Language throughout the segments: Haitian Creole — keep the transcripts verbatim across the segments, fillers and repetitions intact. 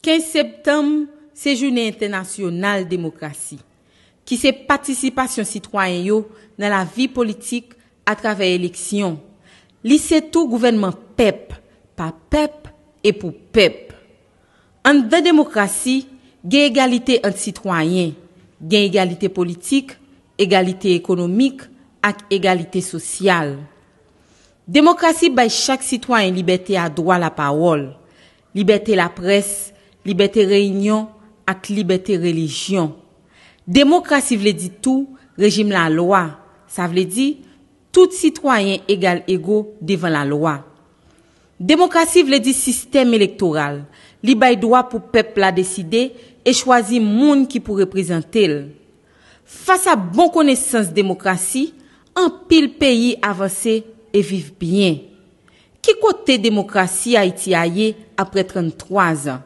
Kenz septanm se Jounen Entènasyonal Demokrasi, ki se patisipasyon sitwayen yo nan lavi politik atravè eleksyon. Li se tou gouvènman pèp, pa pèp e pou pèp. Anndan demokrasi, gen egalite ant sitwayen, gen egalite politik, egalite ekonomik ak egalite sosyal. Demokrasi bay chak sitwayen libète a dwa lapawòl, libète laprès, libète reyinyon ak libète relijyon. Demokrasi vle di tou rejim lalwa, sa vle di tout sitwayen egal ego devan lalwa. Demokrasi vle di sistèm elektoral, li bay dwa pou pèp la deside e chwazi moun ki pou reprezante l. Fas a bon konesans demokrasi, anpil peyi avanse e viv byen. Ki kote demokrasi Ayiti a ye apre tranntwa zan?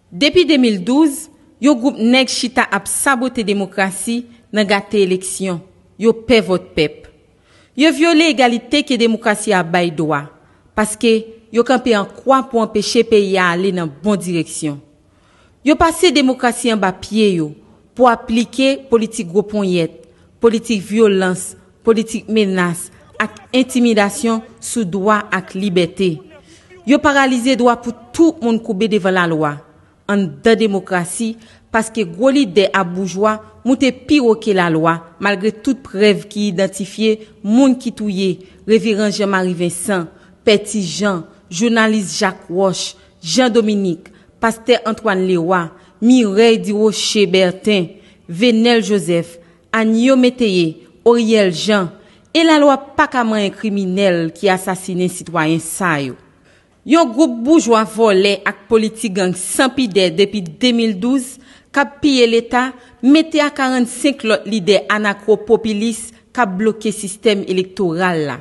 Depi de mil douz, yon gwoup nèg chita ap sabote demokrasi nan gate eleksyon. Yo pè vòt pèp. Yo vyole egalite ke demokrasi a bay dwa, paske yo kanpe an kwa pou anpeche peyi a ale nan bon direksyon. Yo pase demokrasi anba pye yo pou aplike politik gwo ponyèt, politik vyolans, politik menas ak entimidasyon sou dwa ak libète. Yo paralize dwa pou tout moun koube devan lalwa anndan demokrasi, paske gwo lidè a boujwa moute pi wo ke lalwa, malgre tout prèv ki idantifye moun ki touye Reveran Jean Marie Vincent, Pè Ti Jan, jounalis Jacques Roche, Jean Dominique, pastè Antoine Leroy, Mireille Durocher Bertin, Venel Joseph, Anio Métayer, Oriel Jean, e lalwa pa ka manyen kriminèl ki asasinen sitwayen sa yo. Yon gwoup boujwa vòlè ak politik gang san pidè depi de mil douz k ap piye Leta, mete a karannsenk lòt lidè anakwo-popilis k ap bloke sistèm elektoral la.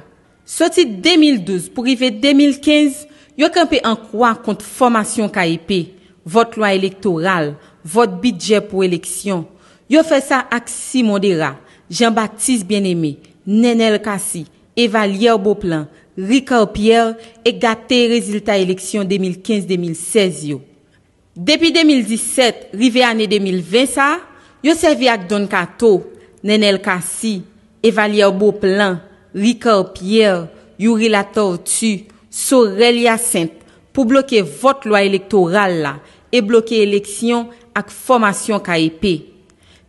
Soti de mil douz pou rive de mil kenz, yo kanpe an kwa kont fòmasyon K E P, vòt lwa elektoral, vòt bidjè pou eleksyon. Yo fè sa ak Simon Dera, Jean Baptiste Bien-Aimé, Nenel Cassy, Evalière Beauplan, Ricard Pierre e gate rezilta eleksyon de mil kenz de mil sèz yo. Depi de mil disèt rive ane de mil ven sa a, yo sèvi ak Don Kato, Nenel Cassy, Evalière Beauplan, Ricard Pierre, Youri Latortue, Sorel Hyacinthe pou bloke vòt lwa elektoral la e bloke eleksyon ak fòmasyon K E P.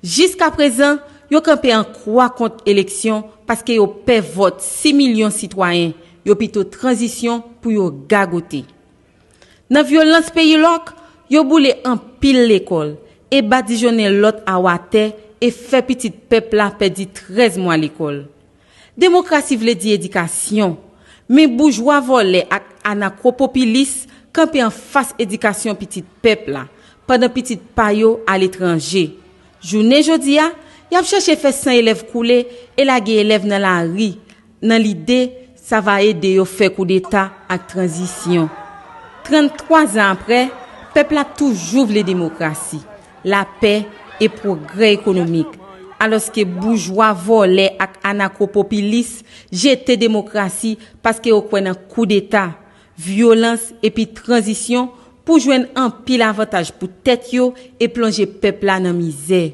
Jiskaprezan, yo kanpe an kwa kont eleksyon paske yo pè vòt sis milyon sitwayen, yo pito tranzisyon pou yo gagote. Nan vyolans peyi lòk, yo boule anpil lekòl e badijonnen lòt a watè e fè pitit pèp la pèdi trèz mwa lekòl. Demokrasi vle di edikasyon, men boujwa vòlè ak anakwo-popilis kanpe anfas edikasyon pitit pèp la, pandan pitit pa yo aletranje. Jounen jodi a, y ap chèche fè san elèv koule e lage elèv nan lari, nan lide sa va ede yo fè koudeta ak tranzisyon. Tranntwa zan apre, pèp la toujou vle demokrasi, lapè e pwogrè ekonomik, alòske boujwa vòlè ak anakwo-popilis jete demokrasi paske yo kwè nan koudeta, vyolans epi tranzisyon pou jwenn anpil avantaj pou tèt yo e plonje pèp la nan mizè.